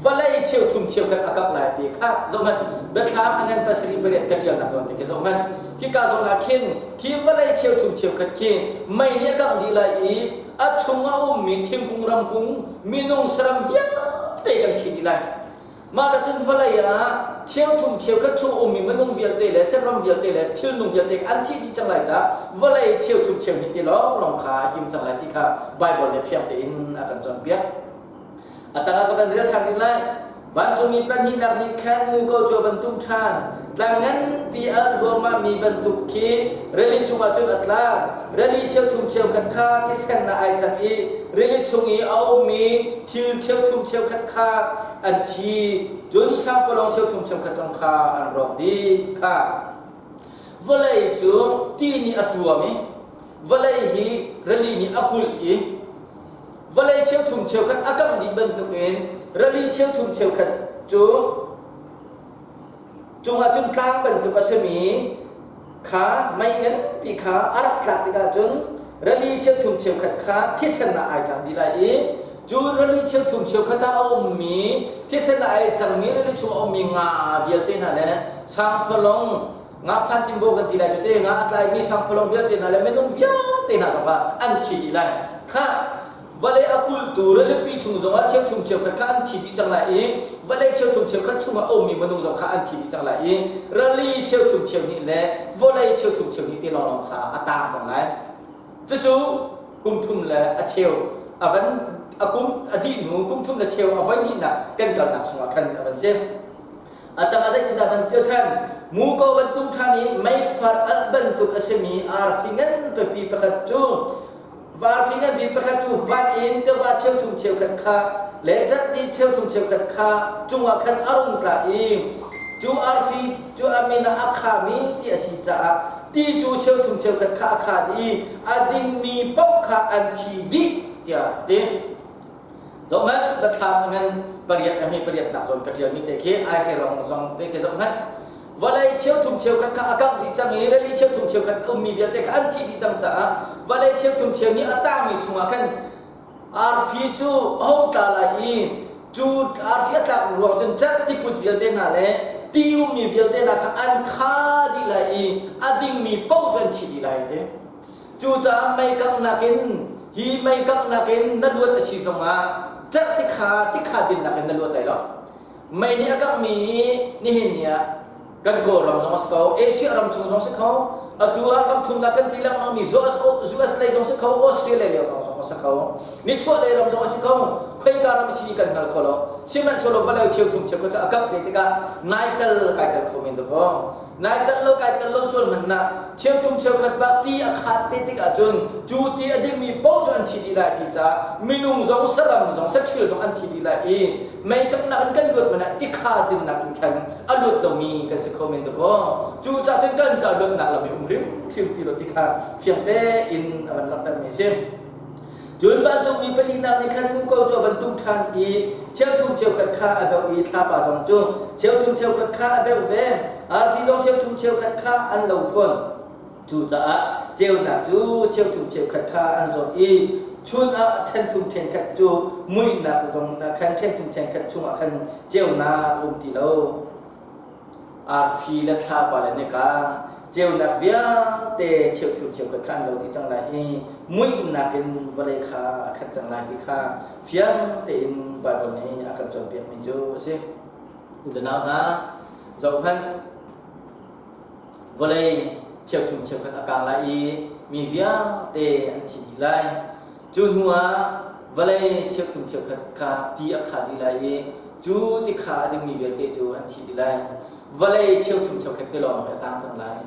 vawlei cheuthum cheukhat a kap lai ti kha zohhmanh. Biathlam a ngan 78 ka ṭialnak zawn te khi zohhmanh. Hika zawn ah khin khi vawlei cheuthum cheukhat khi mei nih a kangh dih lai i a chung a ummi thingkung ramkung minung saram vialte kan thi dih lai. Mah ka cun vawlei ah cheuthum cheukhat chung ummi minung vialte le saram vialte le thilnung vialte an thi dih cang lai caah vawlei cheuthum cheuhnih te lawnglawng kha a him cang lai ti kha Baibal nih fiang tein a kan cawnpiak. A tangah ka van rel ṭhan rih lai. Vancungmi pahnihnak nih khan muko cu a van tum ṭhan. Tlang nganpi a ruangmahmi bantuk khi rili cungah cun a tla. Rili cheuthum cheukhat kha thisen ah ai cang i rili chung i a ummi thil cheuthum cheukhat kha an thi. Cun sangpalawng cheuthum cheukhat zong kha an rawk dih kha. Vawlei cu ti nih a tuam i vawlei hi rili nih a kulh i vawlei cheuthum cheukhat a kangh dih bantukin rili cheuthum cheukhat cu cungah cun tlang bantuk a simi kha mei nganpi kha a rak tlak tikah cun rili cheuthum cheukhat kha thisen ah ai cang dih lai i cu rili cheuthum cheukhat ah a ummi thisen ah ai cangmi rili chung a ummi nga vialte hna le sangphalong nga phan timbo kan ti lai tete nga a tlaimi sangphalong vialte hna le minung vialte hna zong kha an thi dih lai. Kha vawlei a kultu rilipi chung zongah cheuthum cheukhat kha an thi dih cang lai i vawlei cheuthum cheukhat chungah a ummi minung zong kha an thi dih cang lai i rili cheuthum cheuhnih le vawlei cheuthum cheuhnih te lawnglawng kha a taang cang lai. Cucu kum thum le a cheu a van a kum a dih hnu kum thum le cheu a voi hnihnak kan kalnak chungah khan a van si. A tangah zeitindah van kir ṭhan? Muko van tum ṭhan i meifar alh bantuk a simi arfi ngan pipi pakhat cu arfi nganpi pakhat cu van in tiva cheuthum cheukhat kha le zarhti cheuthum cheukhat kha cungah khan a rung tla i cu arfi cu a min ah a khami ti a si caah ti cu cheuthum cheukhat kha a khaan i a dingmi paoh kha an thi dih tiah a ti. Zohhmanh, biathlam a ngan pariat a hme pariatnak zawn ka ṭialmi te khi ai he rong zong te khi zohhmanh. Vawlei cheuthum cheukhat kha a kangh dih cang i rili cheuthum cheukhat a ummi vialte kha an thih dih cang caah vawlei cheuthum cheu nih a tangmi chungah khan arfi cu a hung tla lai i cu arfi a tlak ruang cun cerh tiput vialte hna le ti ummi vialte hna kha an kha dih lai i a dingmi paoh cu an thi dih lai a ti. Cucaah mei kanghnak in hi mei kanghnak in na luat a si zongah cerh tikha tikha dinnak in na luat lai lo. Mei nih a kanghmi hi nihin ni ah kan Kawlram zong a si ko, Asia ram chung zong si kho, atu ah ram thumnak kan ti lengmangmi US, US lei zong si kho, Australia lei zong a si kho, nichuah lei ram zong a si kho, khoika ram a si kan hngal kho lo. Sihmanhsehlaw vawlei cheuthum cheukhat cu a kangh te tikah nai tel kai tel kho men dakaw. Nai tel lo kai tel lo sual hmanh ah cheuthum cheukhat bak ti a khat te tik ahcun cu ti a dingmi paoh cu an thi dih lai ti caah minung zong saram zong saṭhil zong an thi dih lai i mei kanghnak in kan luat hmanh ah tikha dinnak in khan a luat lomi kan si kho men dakaw. Cu caah cun kan ca luatnak lam hi um hrimhrim ti lo ti kha fiang tein a van langhtermi a si. Cun vancungmi palinak nih khan muko cu a van tum ṭhan i cheuthum cheukhat kha a beuh i thlapa zong cu cheuthum cheukhat kha a beuh ve. Arfi zong cheuthum cheukhat kha an lo fawn. Cucaah ceunak cu cheuthum cheukhat kha an zawt i chun ah ṭhenthum ṭhenkhat cu muihnak zong ah khan ṭhenthum ṭhenkhat chungah khan ceunak a um ti lo. Arfi le thlapa le nika ceunak vialte cheuthum cheukhat kha an lo dih cang lai i muihnak in vawlei kha a khat cang lai ti kha fiang tein Baibal nih a kan cawnpiakmi cu a si. U le nau hna, Zohhmanh, vawlei cheuthum cheukhat a kang lai i mi vialte an thi dih lai. Cu hnu ah vawlei cheuthum cheukhat kha ti a kha dih lai i cu tikha a dingmi vialte cu an thi dih lai. Vawlei cheuthum cheukhat te lawng hi a tang cang lai.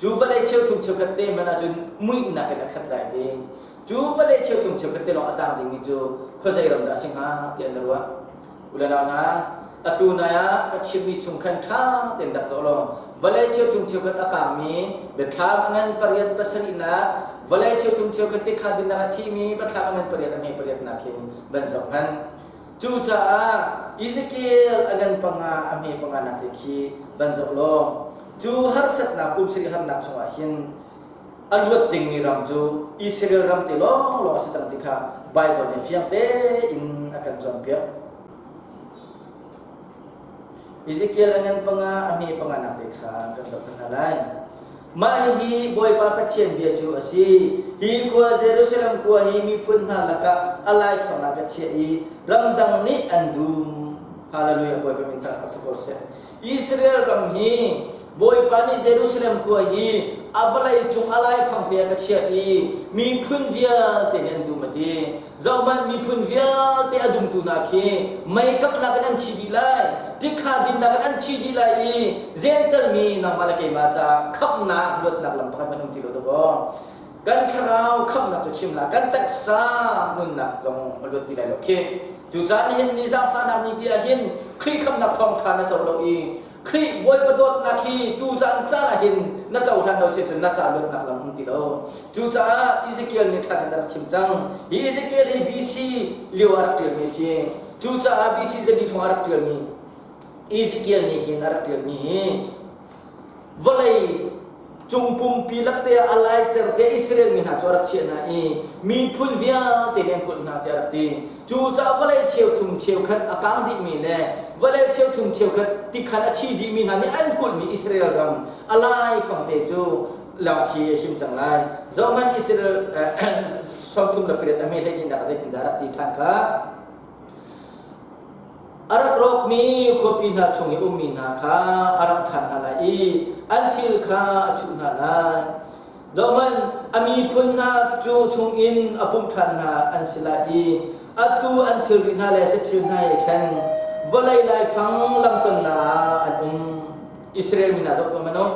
Cu vawlei cheuthum cheukhat te hmanh ahcun muihnak in a khat lai ti. Cu vawlei cheuthum cheukhat te lawng a tang dingmi cu khuazei ram dah a si hnga tiah na ruah. U le nau hna, atu nai ah ka chimmi chung khan ṭha tein rak zoh law vawlei cheuthum cheukhat a kangmi biathlam a ngan pariat pasarihnak, vawlei cheuthum cheukhat tikha dinnak a thimi biathlam a ngan pariat a hme pariatnak hin van zoh hmanh. Cucaah Ezekiel a ngan panga a hme panganak te khi van zoh law cu harsatnak kum sarih harnak chungah hin a luat dingmi ram cu Israel ram te lawnglawng a si cang ti kha Baibal nih fiang tein a kan cawnpiak. Ezekiel a ngan panga a hme panga nak te kha kan zoh hna lai. Mah hihi Bawipa Pathian bia cu a si. Hi khua Jerusalem khua hi miphun hna lakah a laifang ah ka chiah i ramdang nih an dum. Hallelujah Bawipa min thangṭhat si ko seh. Israel ram hi Bawipa nih Jerusalem khua hi a vawlei cung a laifang te ah ka chiah i miphun vialte nih an dum a ti. Zohhmanh miphun vialte a dumtu hna khi mei kanghnak in an thi dih lai, tikha dinnak in an thi dih lai i Jentail mi nangmah le keimah caah khamhnak luatnak lam pakhat hmanh um ti lo dawkaw. Kan thlarau khamhnak cu chim hlah, kan taksa nunnak zong a luat ti lai lo khi. Cucaah nihin ni zaangfahnak ni ti ah hin Khrih khamhnak thawngṭha na co lo i Khrih Bawipa dawtnak hi tuzan caan ah hin na cohlan lo si cun na ca luatnak lam um ti lo. Cucaah Ezekiel nih ṭha tein a rak chim cang. Hi Ezekiel hi BC lio ah a rak ṭialmi a si. Cucaah BC zali hrawng a rak ṭialmi Ezekiel nih hin a rak ṭialmi hi vawlei cung pumpi lakte ah a laicer te Israel mi hna cu a rak chiah hna i miphun vialte nih an kulh hna tiah a rak ti. Cucaah vawlei cheuthum cheukhat a kang dihmi le vawlei cheuthum cheukhat tikhan a thi dihmi hna nih an kulhmi Israel ram a laifang te cu lawng khi a him cang lai. Zohhmanh Israel 38 a hme hleihnih ah zeitindah a rak ti ṭhan kha. A rak rawkmi khuapi hna chung i ummi hna kha a ramh ṭhan hna lai i an thil kha a chuh hna lai. Zohhmanh, a miphun hna cu chungin a pumh ṭhan hna an si lai i atu an thilri hna le saṭhil hna he khan vawlei laifang lamtonnak ah an um. Israel mi hna zoh tuah hmanh u,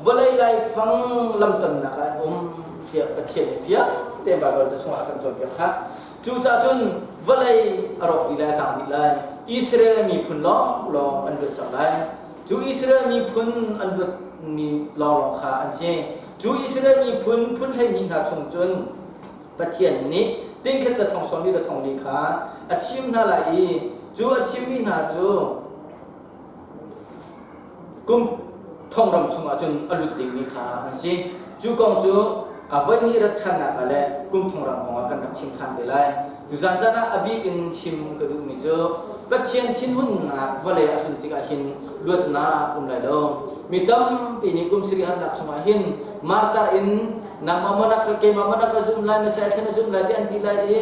vawlei laifang lamtonnak ah an um tiah Pathian nih fiang tein Baibal ca chungah a kan cawnpiak khah. Cucaah cun vawlei a rawk dih lai, a kang dih lai. Israel miphun lawnglawng an luat cang lai. Cu Israel miphun an luatmi lawnglawng kha an si. Cu Israel miphun phun 12 hna chung cun Pathian nih tingkhat le thong sawm li le thong li kha a thim hna lai i cu a thimmi hna cu Kum thongram chungah cun a lut dingmi kha an si. Cu kong cu a voihnih rat ṭhannak ah le kum thongram kong ah kan rak chim ṭhan te lai. Tuzan caan ah a bik in chim ka duhmi cu Pathian thinhunnak vawlei a tlun tikah hin luatnak um lai lo. Mi tampi nih kum sarih harnak chungah hin martar in nangmah maw na ka keimah maw na ka zumh lai Messiah thlen na zumh lai ti an ti lai i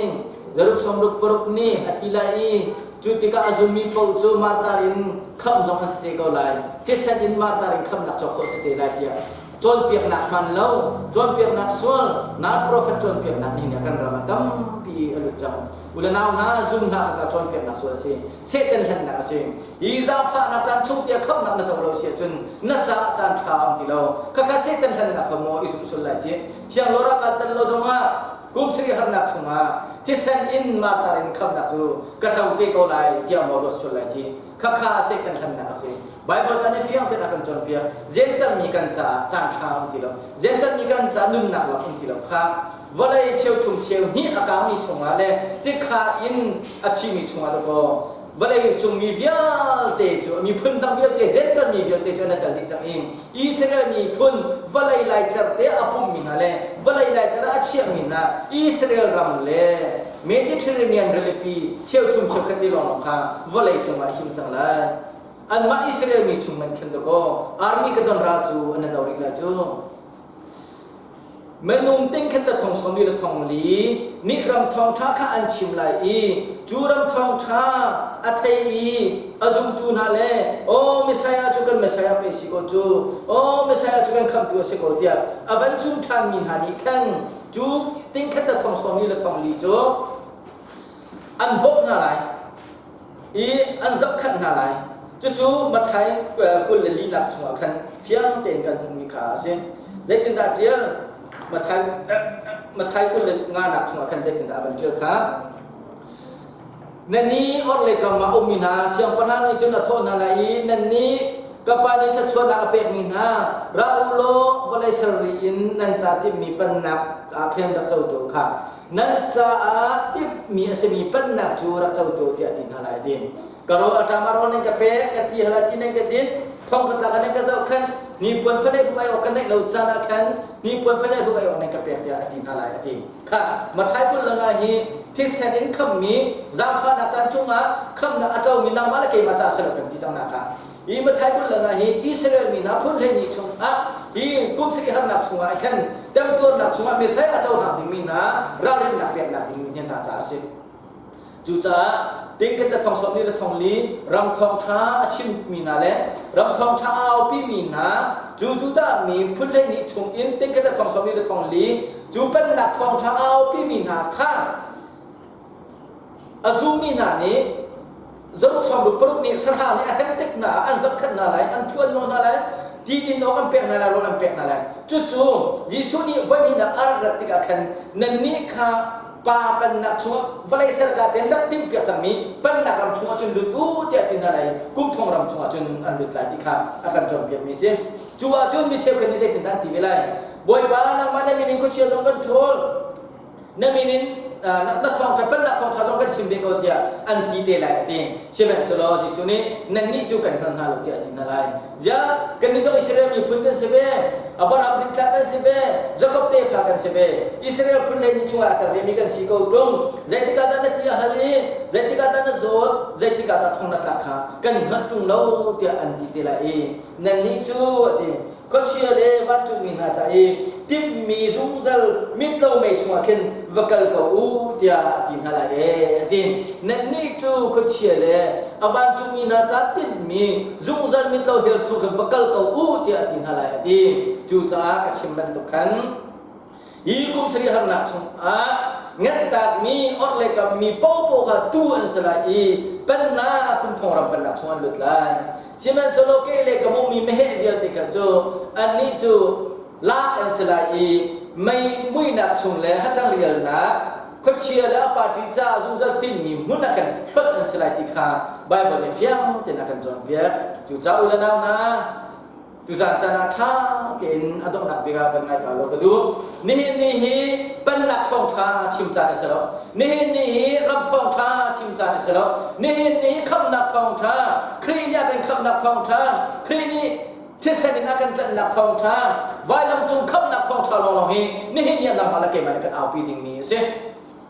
zaruk sawmruk paruk nih a ti lai i Cu tikah a zummi paoh cu martar in khamh zong an si te ko lai. Thisen in martar in khamhnak cawk khawh si te lai tiah cawnpiaknak hman lo, cawnpiaknak sual, nal profet cawnpiaknak nihin ah kan ram ah tampi a lut cang. U le nau hna, zum hna kha cawnpiaknak sual a si. Satan hlennak a si. Hi zaangfahnak caan chung tiah khamhnak na co lo si ahcun na caah caan ṭha a um ti lo. Khakha Satan hlennak kha maw i zumh sual lai ci. Thiang lawra kaa tel lo zongah kum sarih harnak chungah thisen in martar in khamnak cu ka co te ko lai tiah maw ruat sual lai ci khakha Satan hlennak a si. Bible ca nih fiang tein a kan cawnpiak. Jentail mi kan caah caan ṭha um ti lo. Jentail mi kan caah nunnak lam um ti lo kha vawlei cheuthum cheu hnih a kaumi chungah le tikha in a thimi chungah dawkaw vawlei cung mi vialte cu miphun dang vialte Jentail mi vialte cu an i tel dih cang i Israel miphun vawlei laicer te a pummi hna le vawlei laicer ah a chiahmi hna Israel ram le Mediterranean rilipi cheuchum cheukhat ti lawng kha vawlei cungah a him cang lai. Anmah Israel mi chung man khin dakaw army ka don ral cu an do rih lai cu. Minung tingkhat le thong 40 le thong li nih ram thawngṭha kha an chim lai i cu ram thawngṭha a thei i a zumtu hna le aw Messiah cu kan Messiah pei si ko cu, aw Messiah cu kan khamhtu a si ko tiah a van zum ṭhanmi hna nih khan cu tingkhat le thong 40 le thong li cu an bawmh hna lai i an zohkhenh hna lai. Cucu Matthai 24nak chungah khan fiang tein kan hmuhmi kha a si. Zeitindah ṭial? Matthai Matthai 25nak chungah khan zeitindah a van ṭial kha? Nannih orhlei kam ah ummi hna siangpahrang nih cun a thawh hna lai i nannih ka pa nih thluachuahnak a pekmi hna ra u law vawlei ser ri in nan ca timhmi pennak ah khin rak cotu kha nan caah timhmi a simi pennak cu rak cotu tiah a ti hna lai a ti. Ka rawl a ṭam a rawl nan ka pek, ka ti hal a ti nan ka din, thong ka tlak ah nan ka zohkhenh, hnipuan fanaih huk ai awk ka neih lo caan ah khan hnipuan fanaih huk ai awk nan ka pek tiah a ti hna lai a ti. Kha Matthai 20 le nga hi thisen in khammi zaangfahnak caan chungah khamnak a comi nangmah le keimah caah si lo kan ti cang nak ah hi Matthai 20 le nga hi Israel mi hna phun 12 chungah hi kum sarih harnak chungah khan temtuarnak chungah Messiah a cohlang dingmi hna ralrinnak peknak dingmi hna caah a si. Cucaah tingkhat le thong 40 le thong li ram thawngṭha a chimmi hna le ram thawngṭha a aupimi hna cu Judah mi phun 12 chung in tingkhat le thong 40 le thong li cu pennak thawngṭha a aupimi hna kha a zummi hna nih zaruk 66 nih sahrang nih a hem tik hna ah an zohkhenh hna lai, an thuan nawn hna lai, ti din awk an pek hna lai, rawl an pek hna lai. Cucu Jesuh nih voi hnihnak a rak rat tikah khan nannih kha pa pennak chungah vawlei serka tein rak timhpiak cangmi pennak ram chungah cun lut u tiah ti hna lai kum thong ram chungah cun an lut lai ti kha a kan cawnpiakmi si. Cu ahcun mi cheukhat nih zeitindah an ti ve lai? Bawipa nangmah na min in khuachia zong kan ṭhawl. Na min in na thawngṭha pennak thawngṭha zong kan chim ve ko tiah an ti te lai a ti. Sihmanhsehlaw Jesuh nih nannih cu kan hngal hna lo tiah a ti hna lai. Ziah kannih zong Israel miphun kan si ve, Abraham rintlak kan si ve, Jakob tefa kan si ve. Israel phun 12 chungah a tel vemi kan si ko ṭung. Zeitik ah dah na ti a hal i zeitik ah dah na zawt, zeitik ah dah thong na tlak kha kan hngalh ṭung lo tiah an ti te lai i nannih cu a ti. Khuachia le vancungmi hna ca i timhmi zungzal mitlo mei chungah khin va kal ko u tiah a ti hna lai ee a ti. Nannih cu khuachia le a vancungmi hna ca tinhmi zungzal mitlo hell chung khin va kal ko u tiah a ti hna lai a ti. Cucaah ka chim bantuk khan hi kum sarih harnak chungah nganhtakmi orhlei kammi paohpaoh kha tuu an si lai i pennak kum thong ram pennak chung an lut lai. Sihmanhsehlaw ke le ka hmuhmi meheh vialte kha cu annih cu lak an si lai i mei muihnak chung le hacang rialnak khuachia le a party caah zungzal tinhmi hmun ah khan hlonh an si lai ti kha Baibal nih fiang tein a kan cawnpiak. Cucaah u le nau hna, Tuzaan caan ah ṭha tein a donghnak bik ah kan ngai ta law ka duh. Nihin ni hi pennak thawngṭha chim caan a si lo. Nihin ni hi ram thawngṭha chim caan a si lo. Nihin ni hi khamhnak thawngṭha, Khrih nih a kan khamhnak thawngṭha, Khrih nih thisen in a kan tlanhnak thawngṭha, vailam cung khamhnak thawngṭha lawnglawng hi nihin ni ah nangmah le keimah nih kan aupi dingmi a si.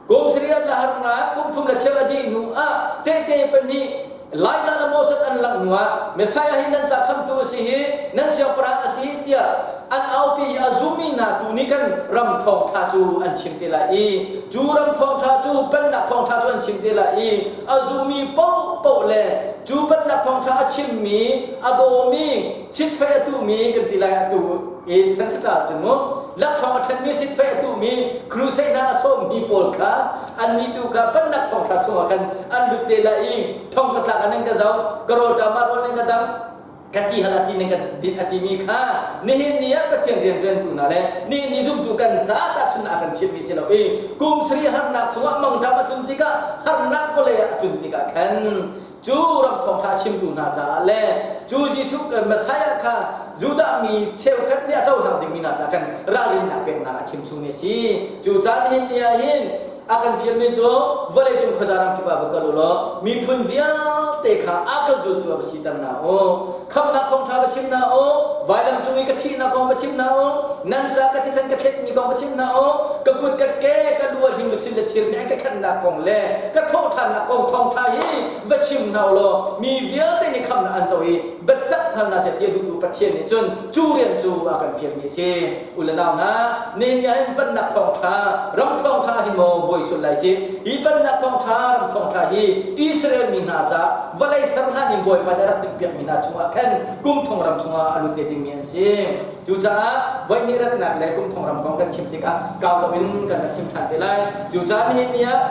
Kum sarih le harnak kum thum le cheu a dih hnu ah tehte pahnih Elijah le Moses an langh hnu ah Messiah hi nan ca khamtu a si hi, nan siangpahrang a si hi tiah an aupi i a zummi hna tu nih kan ram thawngṭha cu an chim te lai i cu ram thawngṭha cu pennak thawngṭha cu an chim te lai i a zummi paohpaoh le cu pennak thawngṭha a chimmi a dawmi sitfei a tuhmi kan ti lai atu i chan sata cun mu laksawng a ṭhenmi sitfei a tuhmi crusade hna a sawmmi pawl kha annih tu kha pennak thawngṭha chungah khan an lut te lai i thong ka tlak ah nan ka zoh ka rawlṭam ah rawl nan ka dam ka ti hal a ti nan ka din a timi kha nihin ni ah Pathian rianṭuantu hna le nihin ni zumtu kan caah tahchunhnak a kan chimhmi si lo i kum sarih harnak chungah mangṭam a tlun tikah harnak vawlei ah a tlun tikah khan Cu ram thawngṭha a chimtu hna caah le cu Jesuh Messiah kha Judah mi cheukhat nih a cohlang dingmi hna caah khan ralrinnak peknak a chim chungmi a si. Cu caan nihin ni ah hin a kan fialmi cu vawleicung khuaza ram kip ah va kal u law miphun vialte kha a ka zultu ah va siter hna u. Khamhnak thawngṭha va chim hna u. Vailam cung i ka thihnak kong va chim hna u. Nan ca ka thisen. an ka thletmi kong va chim hna u. Ka kut ka ke ka lu a hling luchin le thir nih an ka khenhnak kong le ka thawhṭhannak kong thawngṭha hi va chim hna u law mi vialte nih khamhnak an co i biatak hngal hna seh ti a duhtu Pathian nih cun cu rian cu a kan fialmi a si. U le nau hna, nihin ni ahhin pennak thawngṭha, ram thawngṭha hi maw bawi sul lai ci? Hi pennak thawngṭha, ram thawngṭha hi Israel mi hna ca vawlei ser hlan in Bawipa nih a rak timhpiakmi hna chungah khan kum thong ram chungah a lut te dingmi an si. Cucaah voihnih ratnak le kum thong ram kong kan chim tikah kau loin kan rak chim ṭhan te lai. Cucaah nihin ni ah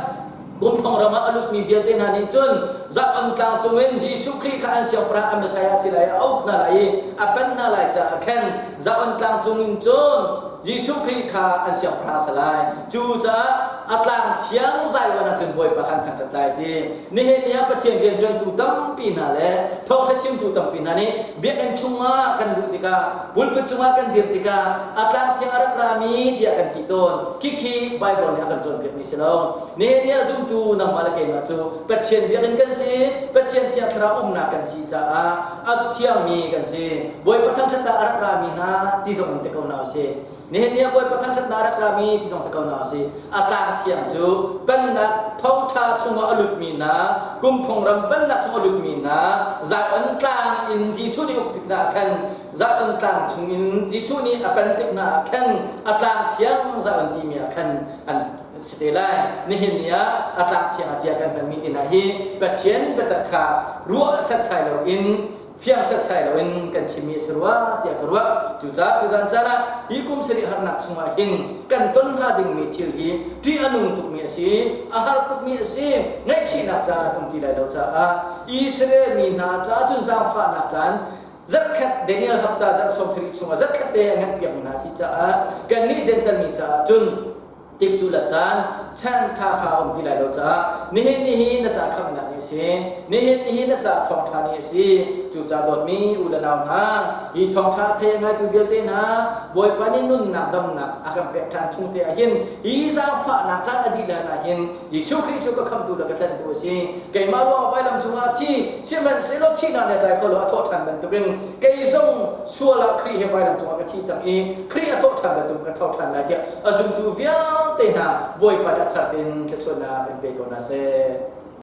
kum thong ram ah a lutmi vialte hna nih cun Zion tlang cungin Jesuh Khrih kha an siangpahrang an Messiah a si lai, a uk hna lai i a pen hna lai caah khan Zion tlang cungin cun Jesuh Khrih kha an siangpahrang a si lai. Cucaah a tlang thiang Zion ah cun Bawipa khan thangṭhat lai ti. Nihin ni ah Pathian rianṭuantu tampi hna le thawngṭha chimtu tampi hna nih biakinn chungah kan luh tikah pulpit cungah kan dir tikah a tlang thiang a rak rami tiah kan ti tawn. Khikhi Baibal nih a kan cawnpiakmi si lo. Nihin ni ah zumtu nangmah le keimah cu Pathian biakinn kan si, Pathian Thiang Thlarau umnak kan si caah a thiangmi kan si. Bawipa thangṭhatnak a rak rami hna ti zong in ti ko hna usih. Nihin ni ah Bawipa thangṭhatnak a rak rami ti zong ti ko hna usih. A tlang thiang cu pennak thawngṭha chungah a lutmi hna, kum thong ram pennak chung a lutmi hna, Zion tlang in Jesuh nih uk tik hna ah khan Zion tlang chungin Jesuh nih a pen tik hna ah khan a tlang thiang Zion timi ah khan an si te lai. Nihin ni ah a tlak thiang ah tiah kan hmanmi te hna hi Pathian biatak kha ruah setsai loin fiang setsai loin kan chimmi a si rua tiah ka ruah. Cucaah tuzan caan ah hi kum sarih harnak chungah hin kan ton hnga dingmi thil hi ṭih a nung tukmi a si, a har tukmi a si, ngaihchihnak caan um ti lai lo caah Israel mi hna caah cun zaangfahnak caan zarhkhat Daniel hapta zarh 30 chungah zarhkhat te a nganhpiakmi hna a si caah kannih Jentail mi caah cun tikcu le caan chan tha kha a um ti lai lo caah nihin ni hi na ca khamhnak ni a si nihin ni hi na ca thawngtha ni a si cucaah dawtmi u le nau hna hi thawngtha thei a ngaitu vialte hna Bawipa nih nunnak damnak a kan pek ṭhan chung te ah hin hi zaangfahnak caan a dih hlan ah hin Jesuh Khrih cu ka khamhtu le ka tlanhtu a si keimah ruangah vailam cungah a thi sihmanhsehlaw thihnak nih a tlai kho lo a thawh ṭhan bantukin kei zong sual ah Khrih he vailam cungah ka thi cang i Khrih a thawh ṭhan bantuk ka tho ṭhan lai tiah a zumtu vialte hna Bawipa nih a thar tein thluachuahnak in pe ko hna seh.